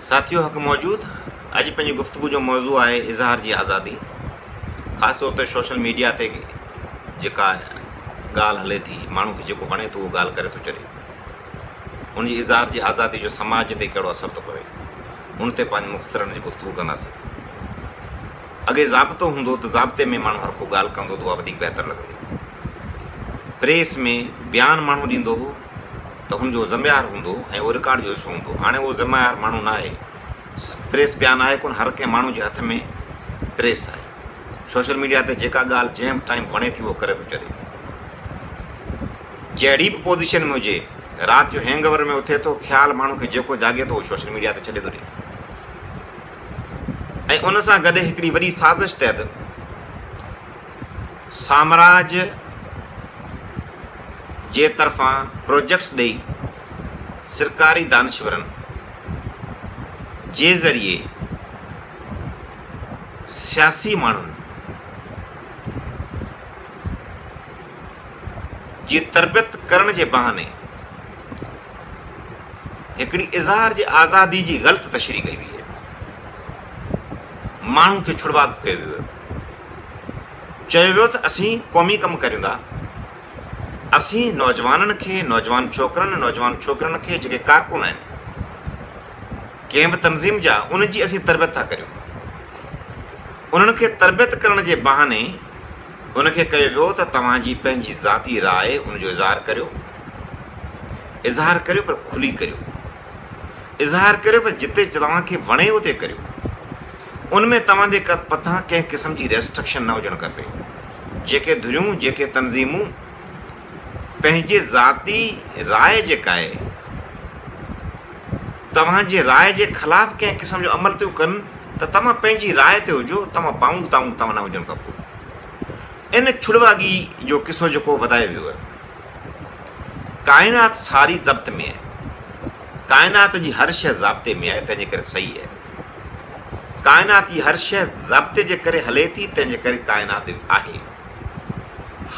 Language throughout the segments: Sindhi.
ساٿيو حق موجود اڄ پنهنجي گفتگو جو موضوع آهي اظهار جي آزادي خاص طور تي سوشل ميڊيا تي جيڪا ڳالهه هلي ٿي ماڻهو کي جيڪو وڻي ٿو اهو ڳالهه ڪري ٿو ڇڏي ان جي اظهار جي آزادي جو سماج تي ڪهڙو اثر ٿو پوي ان تي پنهنجي مختصرن جي گفتگو ڪنداسين اڳي ضابطو هوندو ته ضابطي ۾ ماڻهو هر ڪو ڳالهه ڪندو ته اها وڌيڪ بهتر لڳندي پريس ۾ بيان ماڻهو ڏيندو هو ته هن جو ذميوار هوندو ۽ اهو رڪارڊ جو حصو هوندو. هاڻي اهو ذميوار ماڻهو نه آهي. پريس بيان آهي ڪونه، هر ڪنهن ماڻهو جي هٿ ۾ پريس آهي. سوشل ميڊيا تي جيڪا ڳالهه جنهن به ٽائيم وڻي ٿي اهو ڪري ٿو ڇڏي. جهڙي به پوزيشن ۾ هجي، رات جو هينگ اوور ۾ اٿي ٿو، خيال ماڻهو کي جيڪو جاڳي ٿو اهو سوشل ميڊيا تي ڇڏي ٿو ڏي. ۽ ان سان گڏ هڪڙي وڏي سازش تحت سامراج جي طرفان پروجيڪٽس ڏئي سرڪاري دانشورن جي ذريعي سياسي ماڻهن جي تربيت ڪرڻ جي بهاني هڪڙي اظهار جي آزادي جي غلط تشريح ڪئي وئي آهي. ماڻهو کي ڇڙواڳ ڪيو ويو آهي. چيو ويو ته اسين قومي ڪم ڪريون ٿا، اسين نوجوانن کي، نوجوان ڇوڪرن، نوجوان ڇوڪرين کي جيڪي ڪارڪن آهن ڪنهن به تنظيم جا ان جي اسين تربيت ٿا ڪريون. انهن کي تربيت ڪرڻ جي بهاني ان کي ڪيو ويو ته توهان جي پنهنجي ذاتي راء ان جو اظهار ڪريو، اظهار ڪريو پر کلي ڪريو. اظهار ڪريو پر جتي توهان کي وڻي اتي ڪريو. ان ۾ توهان جي پٿان ڪنهن قسم جي ريسٽرڪشن نه هجڻ کپي. جيڪي ڌريون، جيڪي تنظيمون پنهنجي ذاتي راء جيڪا آهي، توهان جي راء جي خلاف ڪنهن قسم جو عمل ٿيون ڪن ته توهان پنهنجي راء تي هجو، توهان بائونڊ تائونڊ توهان نه هجڻ کپو. ان ڇڙواڳي جو قصو جيڪو وڌايو ويو آهي. ڪائنات ساري ضبط ۾ آهي. ڪائنات جي هر شيء ضابطي ۾ آهي، تنهن جي ڪري صحيح آهي. ڪائنات جي هر شيء ضابطي جي ڪري هلي ٿي، تنهن جي ڪري ڪائنات آهي.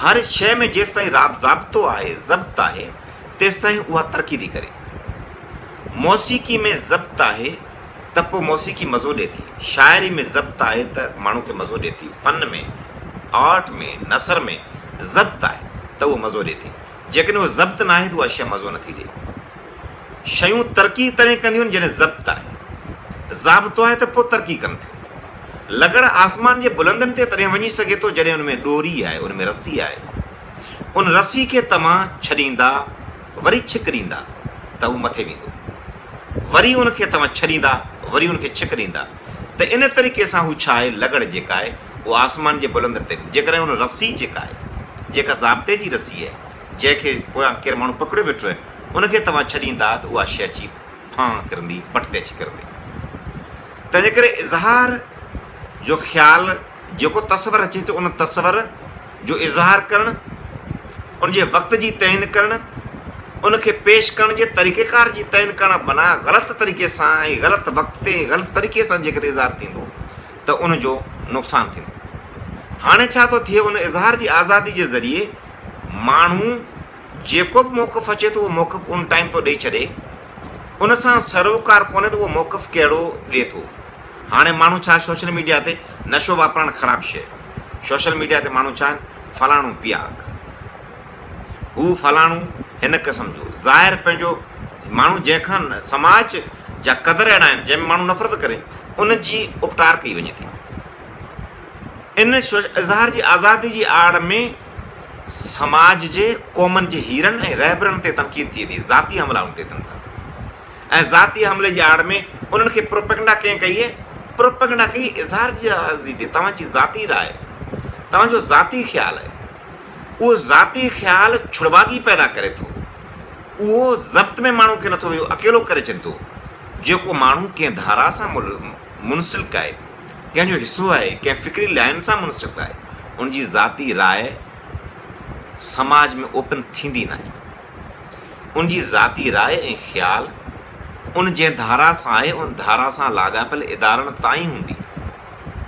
هر شيء ۾ جيستائين ضابطو آهي، ضبط آهي، تيستائين اها ترقي ٿي ڪري. موسيقي ۾ ضبط آهي ته پوء موسيقي مزو ڏئي ٿي. شاعري ۾ ضبط آهي ته ماڻهو کي مزو ڏئي ٿي. فن ۾، آرٽ ۾، نثر ۾ ضبط آهي ته اهو مزو ڏئي ٿي. جيڪڏهن اهو ضبط ناهي ته اها شيء مزو نٿي ڏئي. شيون ترقي تڏهن ڪنديون آهن جڏهن ضبط آهي. ضابطو آهي ته پوء ترقي ڪن ٿيون. لغڙ آسمان جي بلندين تي تڏهن وڃي سگهي ٿو جڏهن ان ۾ ڏوري آهي، ان ۾ رسي آهي. ان رسي کي توهان ڇڏيندا وري ڇڪ ڏيندا ته هو مٿي ويندو. وري ان کي توهان ڇڏيندا وري ان کي ڇڪ ڏيندا ته ان طريقي سان هو ڇا آهي لغڙ جيڪا آهي اهو آسمان جي بلندين تي ويندو. جيڪڏهن ان رسي جيڪا آهي جيڪا ضابطي جي رسي آهي جنهن کي پويان ڪير ماڻهو پڪڙيو ويٺو آهي ان کي توهان ڇڏيندا ته اها شيء اچي ڦان ڪرندي، پٽ تي اچي ڪرندي. تنهنجي ڪري اظهار جو خيال جيڪو تصور اچي ٿو ان تصور جو اظهار ڪرڻ، ان جي وقت جي تعين ڪرڻ، ان کي پيش ڪرڻ جي طريقيڪار جي تعين ڪرڻ بنا غلط طريقي سان ۽ غلط وقت تي ۽ غلط طريقي سان جيڪڏهن اظهار ٿيندو ته ان جو نقصان ٿيندو. هاڻي ڇا ٿو ٿئي ان اظهار جي آزادي جي ذريعي ماڻهو جيڪو به موقف اچي ٿو اهو موقف ان ٽائيم ٿو ڏئي ڇڏي ان سان سروڪار ڪونهي ته اهو موقف ڪهڙو ڏئي ٿو. هاڻي ماڻهو ڇا سوشل ميڊيا تي نشو واپرائڻ خراب شيء سوشل ميڊيا تي ماڻهو ڇا آهن فلاڻو پياڪ هو فلاڻو هن قسم جو ظاهر پنهنجو ماڻهو جنهن کان سماج جا قدر اهڙا آهن جنهن ۾ ماڻهو نفرت ڪري ان جي اپٽار ڪئي وڃي ٿي. ان اظهار جي آزادي جي آڙ ۾ سماج جي قومن جي هيرن ۽ رهبرن تي تنقيد ٿئي ٿي، ذاتي حملا انهن تي ٿين ٿا ۽ ذاتي حملي جي آڙ ۾ انهن کي پروپيگنڊا ڪنهن ڪئي آهي؟ پروپيگنڊا ڪئي اظهار جي آزادي تي توهان جي ذاتي راء، توهان جو ذاتي خيال آهي. اهو ذاتي خيال ڇڙواڳي پيدا ڪري ٿو. اهو ضبط ۾ ماڻهو کي نٿو ويهي، اڪيلو ڪري ڇڏي ٿو. جيڪو ماڻهو ڪنهن ڌارا سان منسلڪ آهي، ڪنهن جو حصو آهي، ڪنهن فڪري لائين سان منسلڪ آهي، ان جي ذاتي راء سماج ۾ اوپن ٿيندي ناهي. ان جي ذاتي راء ۽ خيال ان جنهن ڌارا سان آهي، ان ڌارا سان لاڳاپيل ادارن تائين هوندي.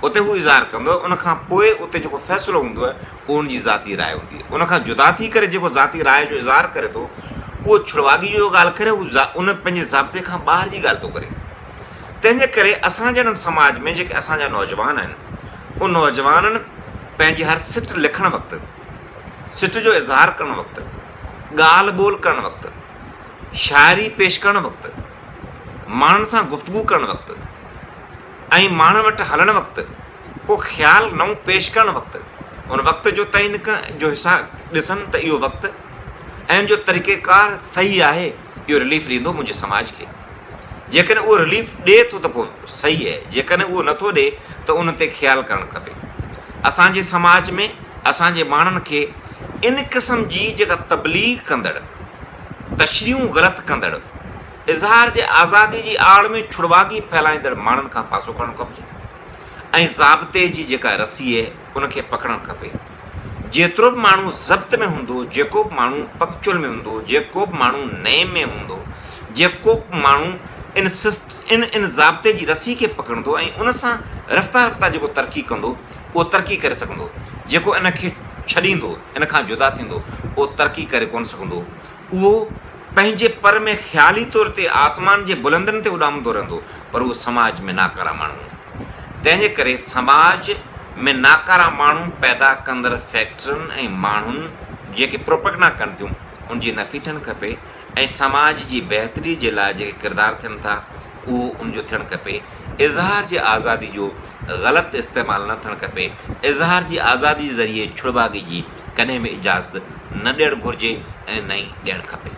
اتي هو اظهار ڪندو آهي، ان کان پوء اتي جيڪو فيصلو هوندو آهي، اهو ان جي ذاتي راء هوندي آهي. ان کان جدا ٿي ڪري جيڪو ذاتي راء جو اظهار ڪري ٿو، اهو ڇڙواڳي جو ڳالهه ڪري، هو ان پنهنجي ضابطي کان ٻاهر جي ڳالهه ٿو ڪري. تنهن جي ڪري اسان جهڙن سماج ۾ جيڪي اسان جا نوجوان آهن، ان نوجوانن پنهنجي هر سٽ لکڻ وقت، سٽ جو اظهار ڪرڻ وقت، ڳالهه ٻولهه ڪرڻ وقت، شاعري پيش ڪرڻ وقت، ماڻهن سان گفتگو ڪرڻ وقت ۽ ماڻهن وٽ هلڻ وقت ڪو خيال نئون پيش ڪرڻ وقت ان وقت جو تعين جو حصا ڏسن ته اهو وقت ۽ ان جو طريقيڪار صحيح آهي اهو رليف ڏيندو منهنجي سماج کي. جيڪڏهن اهو رليف ڏئي ٿو ته پوء صحيح آهي، جيڪڏهن اهو نٿو ڏئي ته ان تي خيال ڪرڻ کپي. اسان جي سماج ۾ اسان جي ماڻهن کي ان قسم جي جيڪا تبليغ ڪندڙ، تشريحون غلط ڪندڙ، اظهار جي آزادي جي آڙ ۾ ڇڙواڳي ڦهلائيندڙ ماڻهن کان پاسو ڪرڻ کپجي ۽ ضابطي جي جيڪا رسي آهي ان کي پڪڙڻ کپي. جيترو به ماڻهو ضبط ۾ هوندو، جيڪو به ماڻهو پنڪچوئل ۾ هوندو، جيڪو به ماڻهو نيم ۾ هوندو، جيڪو به ماڻهو ان سسٽ ان ان ضابطي جي رسي کي پڪڙندو ۽ ان سان رفته رفته جيڪو ترقي ڪندو، اهو ترقي ڪري سگهندو. جيڪو ان کي ڇڏيندو، ان کان جدا ٿيندو، اهو ترقي ڪري ڪونه سگهندو. اهو پنهنجي پر ۾ خيالي طور تي آسمان جي بلندين تي اڏامندو رهندو، پر اهو سماج ۾ ناڪارا ماڻهو هوندو. تنهن جي ڪري سماج ۾ ناڪارا ماڻهو پيدا ڪندڙ فيڪٽرين ۽ ماڻهن جيڪي پروپئگنڊا ڪن ٿيون، ان جي نفي ٿيڻ کپي ۽ سماج جي بهتري جي لاء جيڪي ڪردار ٿين ٿا، اهو ان جو ٿيڻ کپي. اظهار جي آزادي جو غلط استعمال نه ٿيڻ کپي. اظهار جي آزادي جي ذريعي ڇڙواڳي جي ڪڏهن به اجازت نه ڏيڻ گهرجي ۽ نه ئي ڏيڻ کپي.